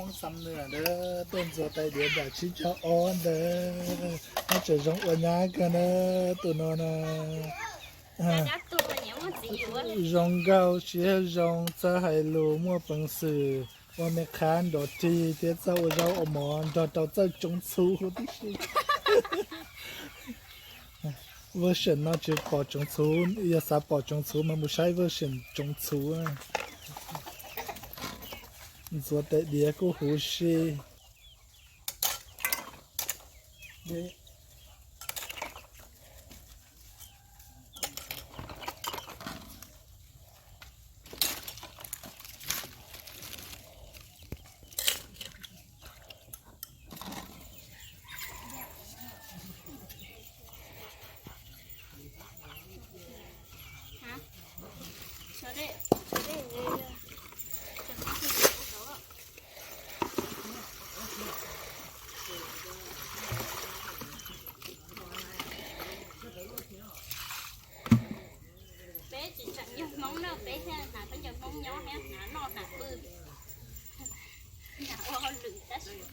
Xab Nws ntawd tuaj ntxuav tais diav nram tsib caug ob ntawd, nyob tseem zoo ua nyab kawg na, tus no na. Zoo nkauj, siab zoo, txawj hais lus, muaj peev xwm, ua me qhab nrov rig thiab txawj ua zaub ua mov nrog rau txawj tsoov txhuv tib si. Version no tsis pom tsoov txhuv, yog xav pom tsoov txhuv mas mus saib version tsoov txhuv. Ntxuav tais diav kuj huv si. Peb tsis tseem yog Hmoob na, peb thiaj hnav khaub ncaws Hmoob nyob thiab hnav noj hnav pw, hnav ua hauj lwm tab sis.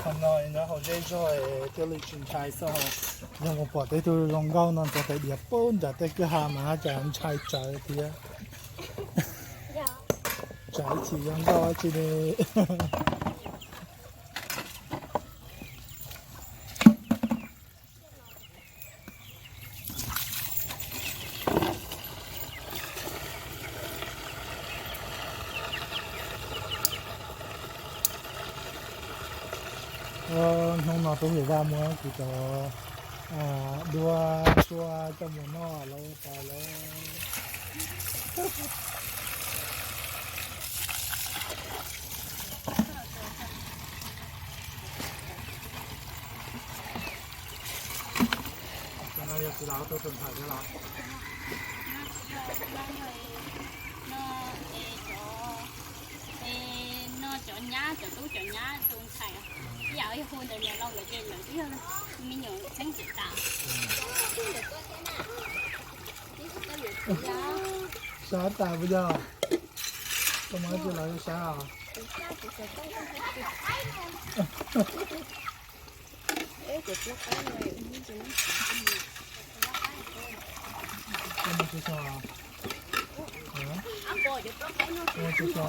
Qhov no nyob hauv zej zog thiaj li tsis ntshai xwb. Yog mus pom tej tug zoo nkauj no ntxuav tais diav pub nram tej kwj ha mas cas ntshai tsawv thiab. Tsam ib chim zoo nkauj dab tsi li. Hnub no tub Hwm Vaj muab kuv cov duab suab coj mus noj lawm tas lawm. Cov no yog txiv laus tus tus ntxhais thiab los? No cov nyab, cov tub cov nyab tus ntxhais. Ib yam yog hu ntawd niam laus lawm ces lawv twb yog me nyuam txheeb txim tas. Sab tas puas yog? Koj muab tus lawv sab os. Koj muab tsis so, koj muab tsis so, koj muab tsis so, tsis so.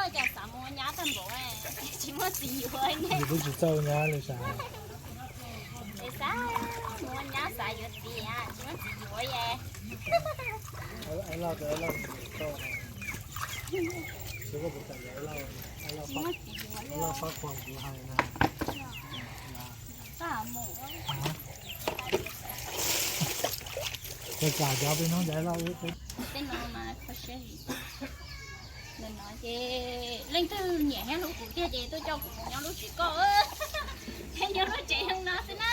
Cas xav mus ua nyab tag npaum, tsis muaj txiv yuav ne. Yus twb tsis txawj ua nyab li sav. Es xav mus ua nyab xav yuav txiv, tsis muaj txiv yuav es. Tsis muaj txiv yuav li. Txaj mus. Tej no mas kho siab heev. Nim no ces leej twg nyiam thiab hlub kuv tiag ces tuaj coj kuv mus nyob lub tsev koj, thiab nyob lub tsev zoo no xwb na.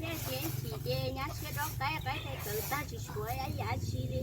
Nyab ces chim ces nyab siab dob qaib, qaib qe tawv tag tsis tshuav ib yam dab tsi li.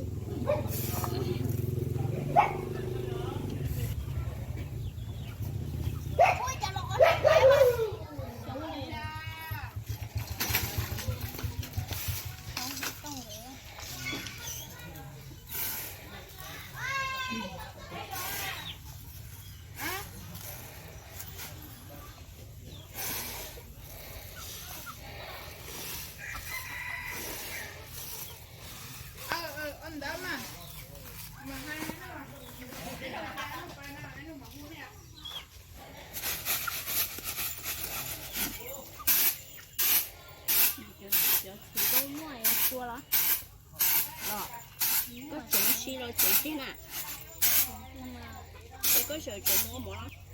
Cov txiv koj muaj tua los? Los, koj tseem si los tseem tiag na? Es koj sawv tseem mus ua mov los?